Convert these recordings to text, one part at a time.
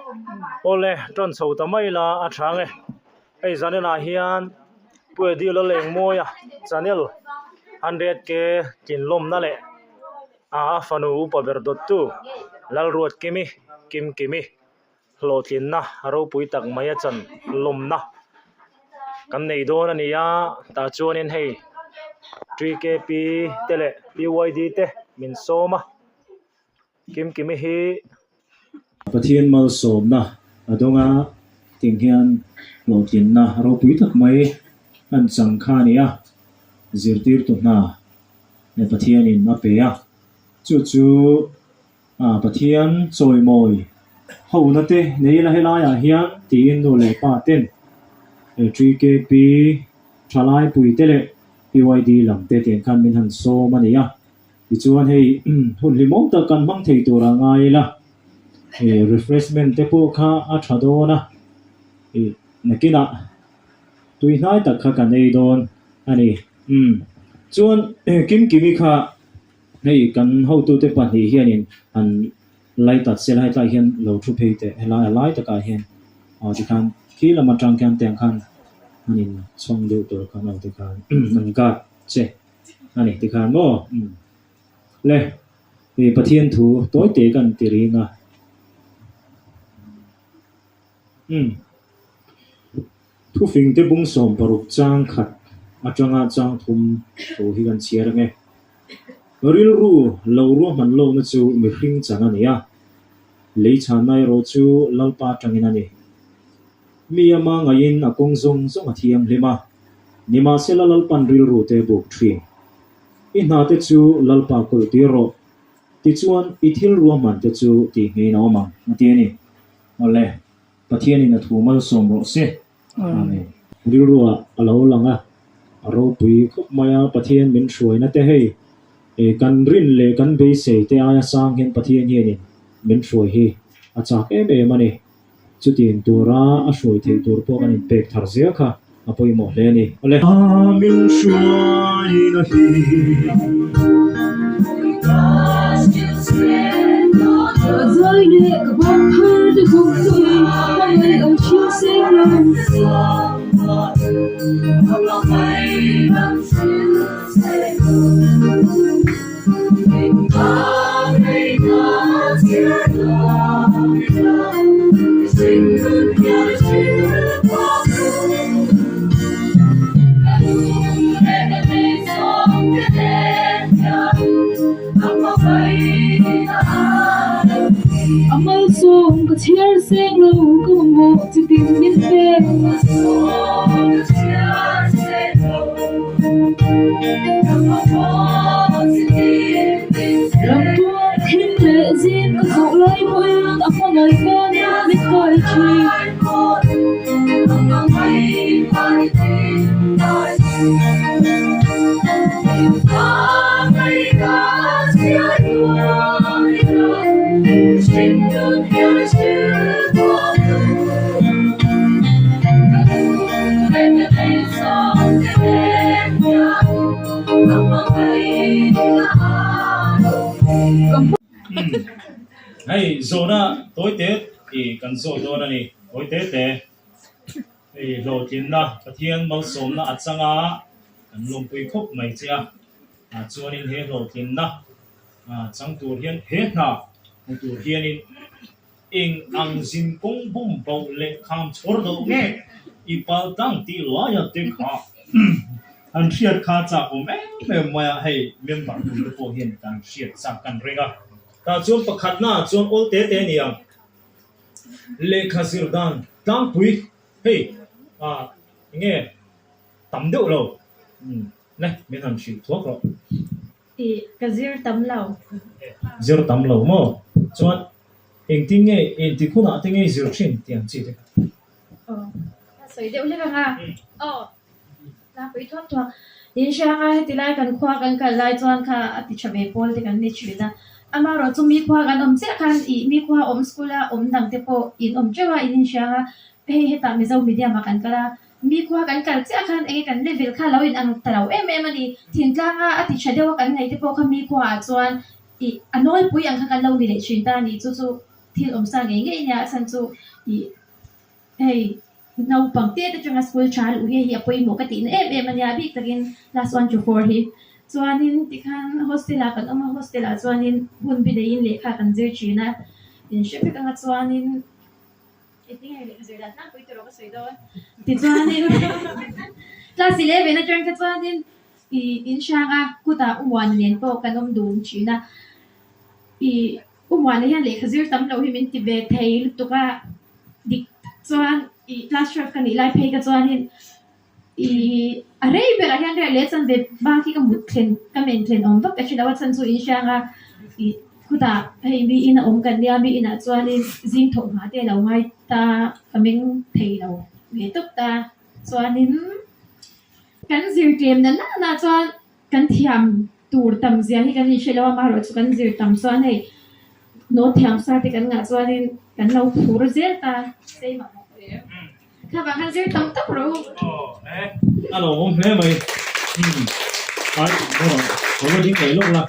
Awle ṭawn chho ta mai la a ṭha ang e. Hei zaninah hian Pu Eddie Lalengmawia channel 100K tlinlawmna leh a fanu upa ber dawttu Lalruatkimi Kimkimi hlawhtlinna ropui tak mai a chan lawmna kan nei dawn a ni a tah chuanin hei TKP te leh PYD te min sawm a Kimkimi hi Pathian malsawmna a dawng a ting hian hlawhtlinna ropui tak mai an chang kha a ni a, zirtirtu hna Pathianin a pe a, chu chu Pathian chawimawi hona te nei ila helaiah hian tiin nu leh pa ten TKP Thalaipui te leh PYD lam te tiang khan min han sawm a ni a. Tichuan hei hun hlimawm tak kan hmang thei tur a ngai ila, refreshment te pawh kha a tha dawn a, ih nakinah tui hnai tak kha kan ei dawn a ni. Umm chuan Kimkimi kha hei kan hotute pahnih hianin han lai tak se la hetlai hian lo thu phei teh helai a lai takah hian aw tikhan khi lam atang khian tiang khan an inchhawng deuh tur khan aw tikhan an guard che. A ni tikhan maw? Umm. Le, i Pathian thu tawi te kan ti ring a. Umm. Thufing te bung 16 chang khat atanga chang thum thu hi kan chhiar ang e. Rilru lo ruahman lohna chu mihring chan a ni a, lei chhanna erawh chu Lalpa atangin a ni. Mi ama ngaihin a kawng zawng zawng a thianghlim a, nimahsela Lalpan rilru te buk thin. I hna te chu Lalpa kawlh tir rawh, tichuan i thil ruahman te chu tih ngeiin a awm ang, a ti a ni. Awle, Pathianin a thu malsawm rawh se. Amen. Rilruah a lo lang a, a ropui khawp mai a, Pathian min hruaina te hei, kan rin leh kan beisei te aia sang hian Pathian hianin min hruai hi a chak em em a ni. Chutiang tura a hruai theih tur pawh kan inpek thar zel kha a pawimawh hle a ni. Awle. Min hruaina hi. Hei zawhna tawi te i kan zawh dawn a ni, tawi te te. Hei hlawhtlinna Pathian malsawmna a chang a, kan lawmpui khawp mai che a. Chuanin he hlawhtlinna chang tur hian he hna hmu tur hianin eng ang zin kawng bum bauh leh kham chhawr deuh nge i pal tang tih laia te kha an hriat kha chak awm em em mai a, hei member pui te pawh hian kan hriat chak kan ring a. Tah chuan pakhatna ah chuan awl te te a ni ang. Lehkha zir dan tlangpui hei ah enge tam deuh lo le min han hrilh thuak rawh. Ih ka zir tam lo. Zir tam lo maw? Chuan engtin nge engtik hunah te nge i zir thin tih ang chi te kha. Aw ka sawi deuh hlek ang a. Aw tlangpui thuak thuak. In hria anga heti lai kan khua kan kal lai chuan kha a ti tha ve pawl te kan ni thin a. Amaherawh chu mi khua kan awm chiah khan ih mi khua awm school a awm dang te pawh in awm teuh a in inhria anga hei hetah Mizo medium ah kan kal a. Mi khua kan kal chiah khan enge kan level kha lo in ang ta lo em em a ni. Thingtlanga a ti tha deuh a kan ngaih te pawh kha mi khua ah chuan ih a nawlpui ang kha kan lo ni leh thin ta a ni. Chu chu. thil awmsa ngei ngei nia a chhan chu ih hei naupang te te atanga school tha luh hi hei a pawimawh ka tihna em em a nia bik takin class one to four hi chuanin tikhan hostel ah kan awm a hostel ah chuanin hun bi neiin lehkha kan zir thin a inhre vek anga chuanin. Tichuanin class 11 atang kha chuanin ih in hrang a kutah u Muana nen pawh kan awm dun thin a, ih u Muana hian lehkha zir tam loh hi min ti ve thei lutuk a, dik tak chuan ih class 12 ka nih lai phei kha chuanin ih a rei berah hian riah leh chuan ve bak hi ka mut thlen ka men thlen awm vak ka hre lo a chhan chu in hrang a ih. Khutah hei mi in a awm kan nia, mi inah chuanin zing thawh hma te a lo ngai ta, ka meng thei lo ve tawp ta. Chuanin kan zir tlem na nana chuan kan thiam tur tam zia hi kan inhre lo a, amaherawhchu kan zir tam chuan hei note thiam sa te kan ngah chuanin kan lo phur zel ta, sei mah mah hle. Kha vang khan zir tam tak rawh u. Aw e, a lo awm hle mai. Umm, ai rawh, ka lo ding leh lawk la.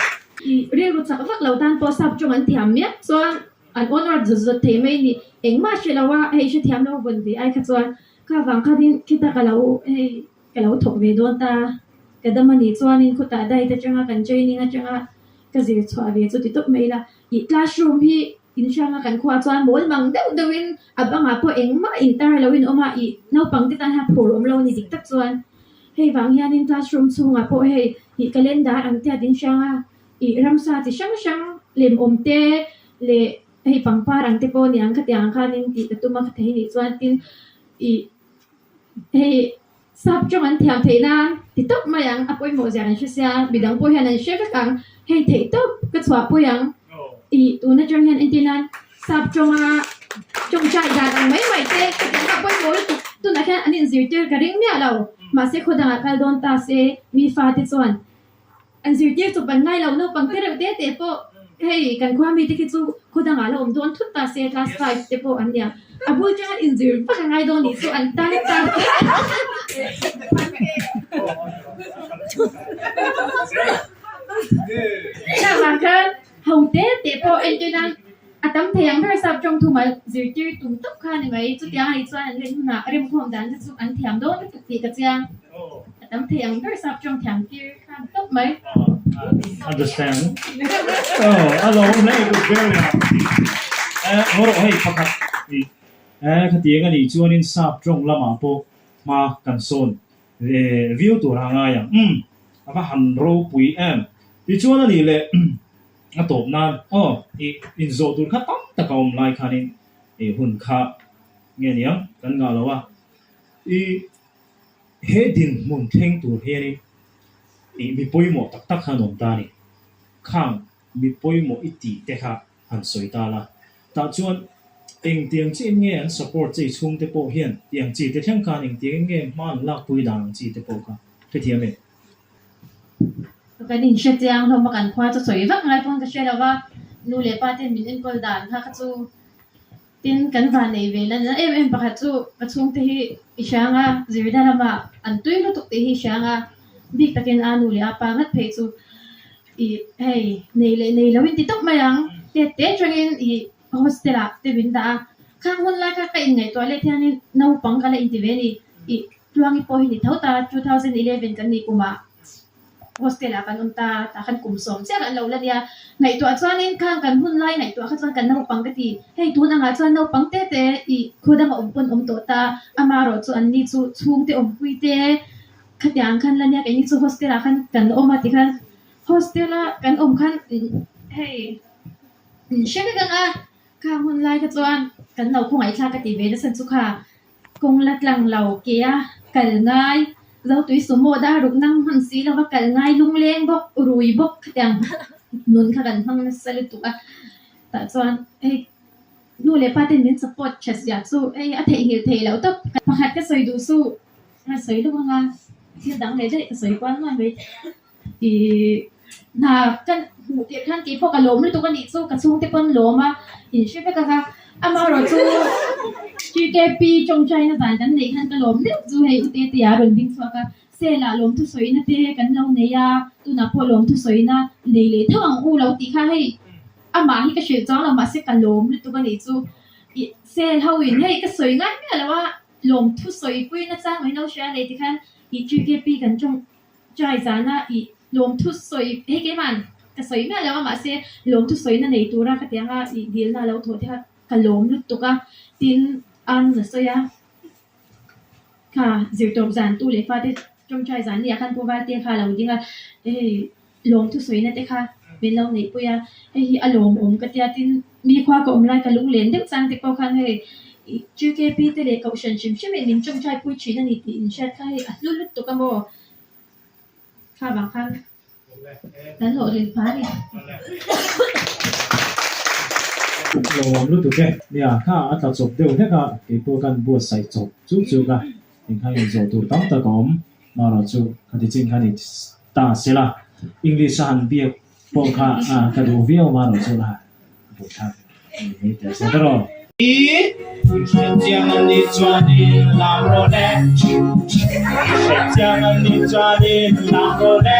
I rilru chak vak lo tan pawh sap tawng an thiam miah chuan an awn rawt zawt zawt thei mai ni. Engmah hre lo a, hei hrethiam lo vawn ve ai kha chuan kha vang khatin khita ka lo hei ka lo thawk ve dawn ta. Ka dam a nih chuanin khutah diet atanga kan training atanga ka zir chhuah ve chu ti tawp mai ila. I classroom hi In hranga kan khuaah chuan mawl mang deuh deuhin a bangah pawh engmah intar loin awm a, ih naupang te tan hian phur awm lo a ni dik tak chuan. Hei vang hianin classroom chhungah pawh hei ih calendar ang te a din hrang a, ih ramsa chi hrang hrang lem awm te leh hei pangpar ang te pawh a ni ang khatiang ang khanin tih ka tum a ka thei nih chuan tin ih hei Sap tawng an thiam theih nan ti tawp mai ang, a pawimawh zia an hre sia, midang pawh hian an hre vek ang, hei theih tawp ka chhuah pawih ang tih tun atang hian entir nan sap tawnga tawngtai dan ang mai mai te ka tih kha pawimawh lutuk tunah hian an inzirtir ka ring miah lo, mahse khaw dangah kal dawn ta se mi fate chuan An zirtir chawp an ngai lo, naupang te reuh te te pawh hei kan khua mite khi chu khaw dangah la awm dawn thut ta se class 5 te pawh an nia. A bul tanga inzir vak a ngai dawn nih chu an tan ta. Chuvang khan ho te te pawh entir nan a tam thei ang ber sap tawng thuma zirtir tum tawp kha a ni mai. Chutiang a nih chuan an rin hunah remkhawm dan te chu an thiam dawn lutuk tih ka chiang. A tam thei ang ber sap tawng thiam tir khan tawp mai. Understand. Oh, a lo awm hle good very a. Eh, haw rawh hei pakhat. Eh, khatiang a nih chuanin sap tawng lamah pawh hma kan sawn ve viau tur a ngai ang. Umm, a va han ropui em. Tichuan a nih leh a tawp nan aw i inzawh tur kha tam tak a awm lai khanin i hun kha nge niang kan ngah lo a. I He dinhmun thleng tur hianin ih mi pawimawh tak tak kha an awm ta a ni. Khang mi pawimawh i tih te kha han sawi ta la. Tah chuan engtiang chiin nge an support che i chhungte pawh hian tiang chi te thleng khan engtiangin nge hma an lakpui dan ang chi te pawh kha hrethiam em? Kan inhre chiang hlawm a, kan khua chu sawi vak ngai pawn ka hre lo va, nu leh pa ten min enkawl dan kha kha chu Tin, kan van nei ve lan em em pakhat chu ka chhungte hi i hrang a, zirna lamah an tui lutuk tih hi i hrang a, bik takin a nu leh a pa ngat phei chu i hei nei leh nei loin ti tawp mai ang, tet te atangin i hostel ah te min dah a, khang hun lai kha ka inngaihtuah let hianin naupang ka la inti ve a ni, i Tluangi pawh hi ni tho ta, 2011 kan nih kumah. Hostel ah kan awm ta, tah khan kum sawm chiah kan lo la nia. Ngaihtuah chuanin khang kan hun lai ngaihtuah kha chuan kan naupang ka ti. Hei tun angah chuan naupang te te ih khaw danga awm pawn awm tawh ta, amaherawh chu an ni chu chhungte awmpui te khatiang khan la nia keini chu hostel ah khan kan awm a tikhan hostel a kan awm khan hei hre vek ang a, khang hun lai kha chuan kan lo khawngaihthlak ka ti ve nasa chu kha. Kawng la tlang lo ke a kal ngai, Zotui sumo dar ruk nang hman si lova kal ngai lungleng bawk, rui bawk khatiang nun kha kan hmang nasa lutuk a. Tah chuan hei nu leh pa ten min support tha zia chu hei a theihnghilh theih loh tawp. Pakhat ka sawi duh suh, ka sawi luh anga thil dang leh daih ka sawi kual nuai mai. Ih hna ka hmuh tirh khan keipawh ka lawm lutuk a nih chu ka chhungte pawn lawm a inhre vek anga amaherawh chu TKP tawngtaina zan kan neih khan ka lawm deuh chu hei u Tete a rawn ding chhuak a cell ah lawmthu sawina te kan lo nei a tunah pawh lawmthu sawina nei leh tho ang u lo tih kha hei. Amah hi ka hrilh chuang lo mahse ka lawm lutuk a nih chu. Ih sel ho in hei ka sawi ngai miah lo a, lawmthu sawi pui na chang mai lo hria a nei tikhan ih GKP kan tawng try zan a ih lawmthu sawi hei keimah ka sawi miah lo a mahse lawmthu sawi na nei tura ka ti ang a ih dilna a lo thawh te kha ka lawm lutuk a tin an a sawi a kha zirtawp zan tu leh fate tawngtai zan ni ah khan Pu Valte kha a lo ding a hei lawmthu sawi na te kha min lo neih pui a hei hi a lawmawm ka tia tin mi khua ka awm lai ka lunglen deuh chang te pawh khan hei ih GKP te leh kohhran hrim hrim in min tawngtai pui thin a ni tih in hriat kha hei a hlu lutuk a maw kha vang khan kan hlawh hlin phah a ni. Lawm lutuk e. Nia, kha a tla chawp deuh hlek a, keipawh khan buatsaih chawp chuk chuk a, engkha in zawh tur tam tak a awm. Marawh chu ka ti chin kha ni ta se la, English a han biak pawh kha ka duh viau marawh chu a buaithlak a ni mai teh se ta rawh. I hretchiang a nih chuanin lam rawh le. I hretchiang a nih chuanin lam rawh le.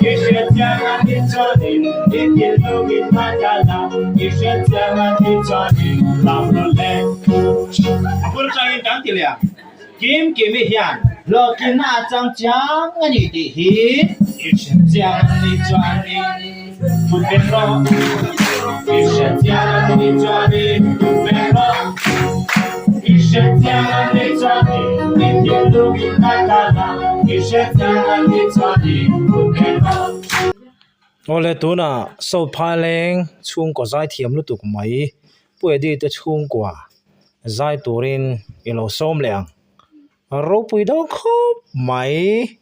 I hretchiang a nih chuanin i thinlungin ngaithla la. I hretchiang a nih chuanin lam rawh le. A bul atangin kan ti leh ang. Kim Kimi hian hlawhtlinna a chang chiang a ni tih hi i hre chiang a nih chuanin thu pek rawh. I hre chiang a nih chuanin thu pek rawh. I hre chiang a nih chuanin i thinlungin ngaithla la. I hre chiang a nih chuanin thu pek rawh. Awle tunah South Phaileng chhungkaw zaithiam lutuk mai Pu Eddie te chhungkua zai turin i lo sawm leh ang. Ropui dawn khawp mai.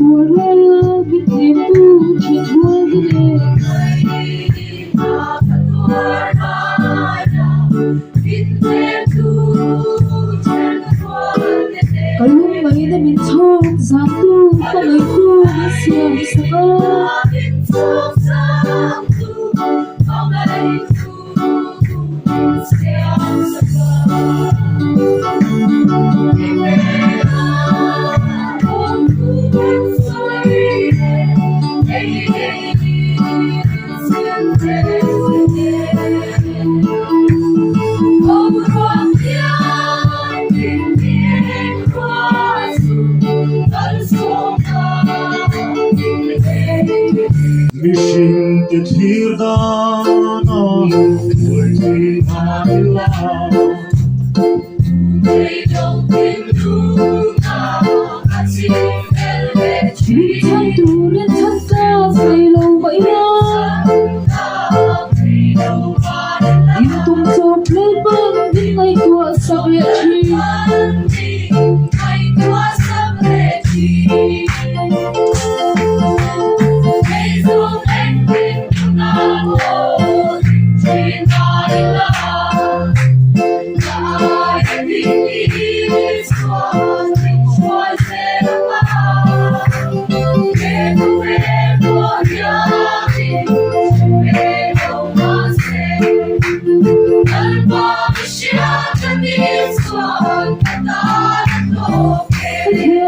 Tuar laia min hnemtu thin rual hi le. Ka lungngaihna min chhawk zangtu hmangaihtu min siam sak a. Mihringte thlir dana buai thin a ila. Min chhan turin chhan ka nei lo mai a. In tum chawp lel pawn min ngaihtuah sak leh thin. Ka thiam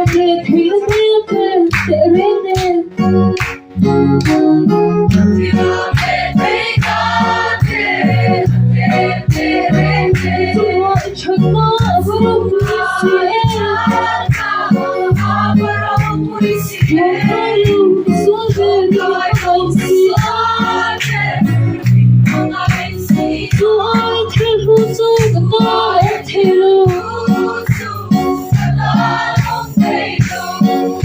leh theihna hmel te teh reng nen. Chungah i thatna a va ropui si e. Tlawmngai lo ka sual ve min hmangaih si a. Chu ai thil hlu chu ka tan a awm thei lo.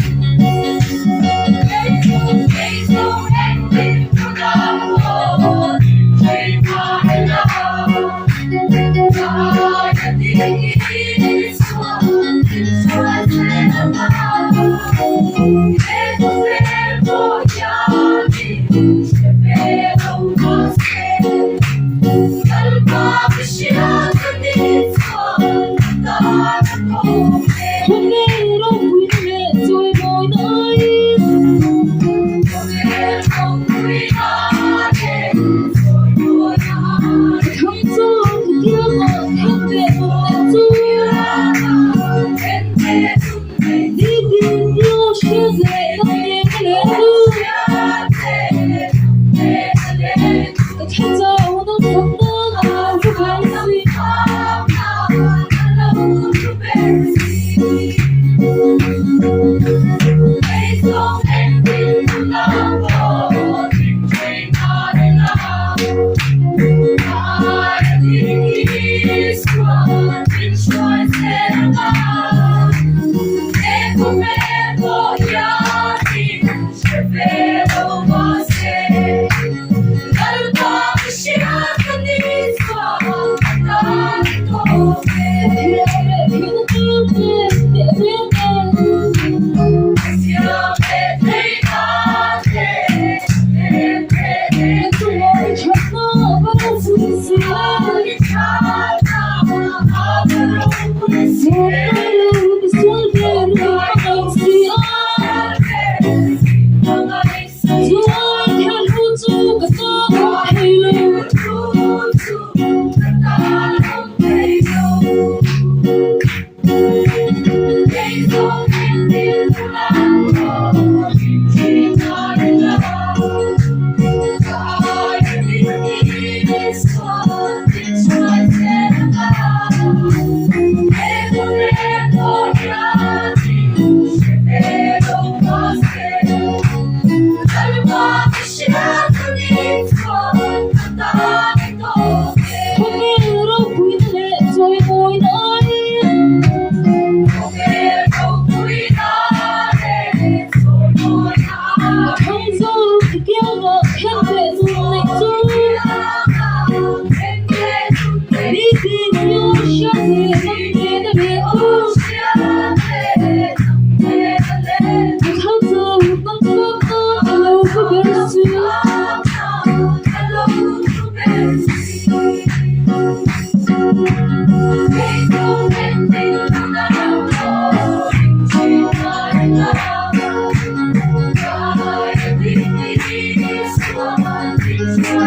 Khawvel ropuina leh chawimawina aiin Ka thang chak ka kiangah then leh nun neih chu Nitin nia hriat leh nang nen ka leh chu Ka tha chau nang fak nan a lo hlu ber si.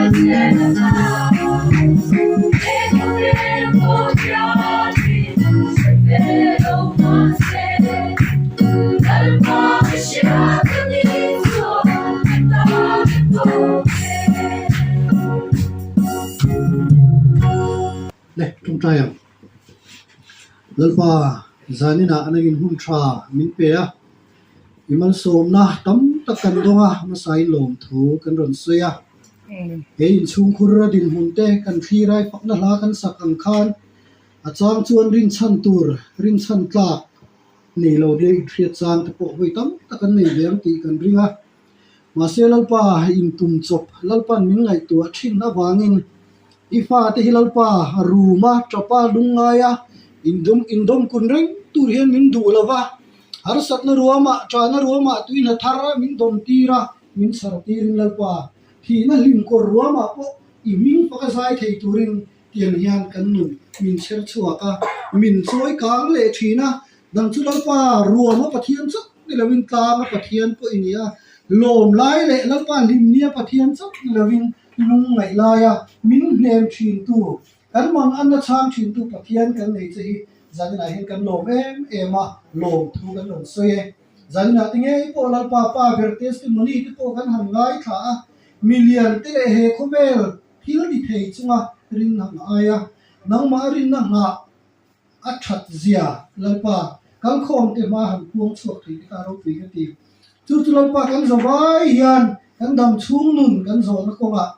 Le tawngtai ang. Lalpa zaninah nangin hun tha min pe a, i malsawmna tam tak kan dawng a, hmasain lawmthu kan rawn sawi a. He inchhungkhur a dinhmun te kan thlir ai fakna hla kan sak ang khan a chang chuan rinchhan tur, rinchhan tlak nei lo leh inhriat chang te pawh vawi tam tak an nei ve ang tih kan ring a. Mahse Lalpa intum chawp Lalpa'n min ngaihtuah thin avangin i fate hi Lalpa ruma tapa lungngaia indawm indawm kun reng tur hian min duh lo va, harsatna ruamah tana ruamah tuihna thar min dawm tir a, min chhar tirin Lalpa thihna hlim kawr ruamah pawh i hming faka zai thei turin tiang hian kan nun min chher chhuak a, min chawi kang leh thin a, dang chu Lalpa ruama Pathian chauh ni lovin tlanga Pathian pawh i ni a, lawm lai leh Lalpa hlimnia Pathian chauh ni lovin lungngaih laia min hnem thintu, kan mang anna chhang thintu Pathian kan nei che hi zaninah hian kan lawm em em a, lawmthu kan rawn sawi e. Zaninah te ngei pawh Lalpa pa ber testimony te pawh kan han ngaithla a, milian te leh he khawvel thil ti thei chunga rinna nghah aia nangmah rinna nghah a that zia Lalpa kalkhawm te hma han puang chhuak thei te kha a ropui ka ti. Chu chu Lalpa kan zawhai hian kan dam chhung nun kan zawhna kawngah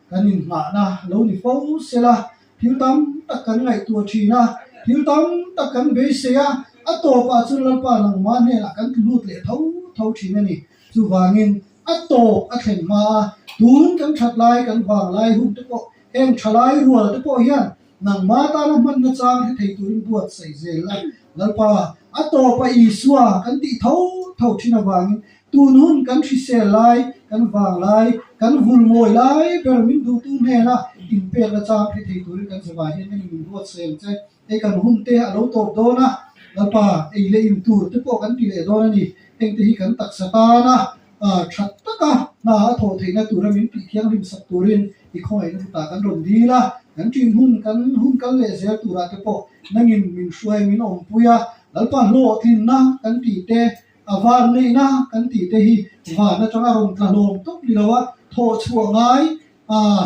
kan inngahna lo ni fo sela, thil tam tak kan ngaihtuah thin a, thil tam tak kan beisei a, a tawpah chuan Lalpa nangmah hnenah kan tlu lut leh tho tho thin a ni. Chuvangin a tawp a thlen hma a, tun kan that lai kan vang lai hun te pawh heng tha lai rual te pawh hian nangmah tana hmanna chang hre thei turin buatsaih zel a, Lalpa a tawpa Isua kan tih tho tho thin avangin Tun hun kan hrisel lai, kan vang lai, kan vul mawi lai ber min duhtu hnena inpekna chang hre thei turin kan zavai hian engin min ruat sawi ang che. Hei kan hun te a lo tawp dawn a, Lalpa ei leh in tur te pawh kan ti leh dawn a ni. Hengte hi kan taksa tana that taka hna a thawh theihna tura min tih thianghlim sak turin i khawngaihna kutah kan rawn dil a, kan ṭin hun kan hun kal leh zel turah te pawh nangin min hruai min awmpui a, Lalpa hlawhtlinna kan tih te A van neihna kan tih te hi van atanga rawn tla hlawm tawp ni lo a, thawh chhuah ngai,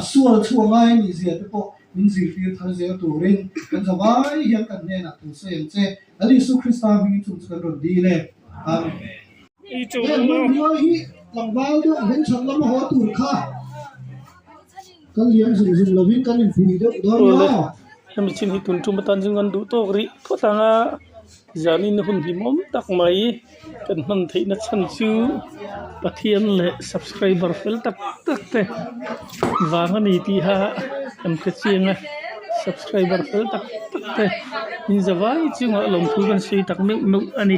sual chhuah ngai a nih zia te pawh min zirtir thar zel turin kan zavai hian kan hnenah thu sawi ang che. Lal Isu Krista hmingin chung chu kan rawn dil e. Amen. Heng hmanrua hi tlangval deuh hmeichhan lama haw tur kha kan liam zung zung lovin kan inpui deuh dawn nia. Hemi chin hi tun tum atan chu kan duh tawk rih phawt ang a. Zanin hun hlimawm tak mai kan hman theihna chhan chu Pathian leh subscriber fel tak tak te vang a ni tih a kan hre chiang a subscriber fel tak tak te in zavai chungah lawmthu kan sawi tak meuh meuh a ni.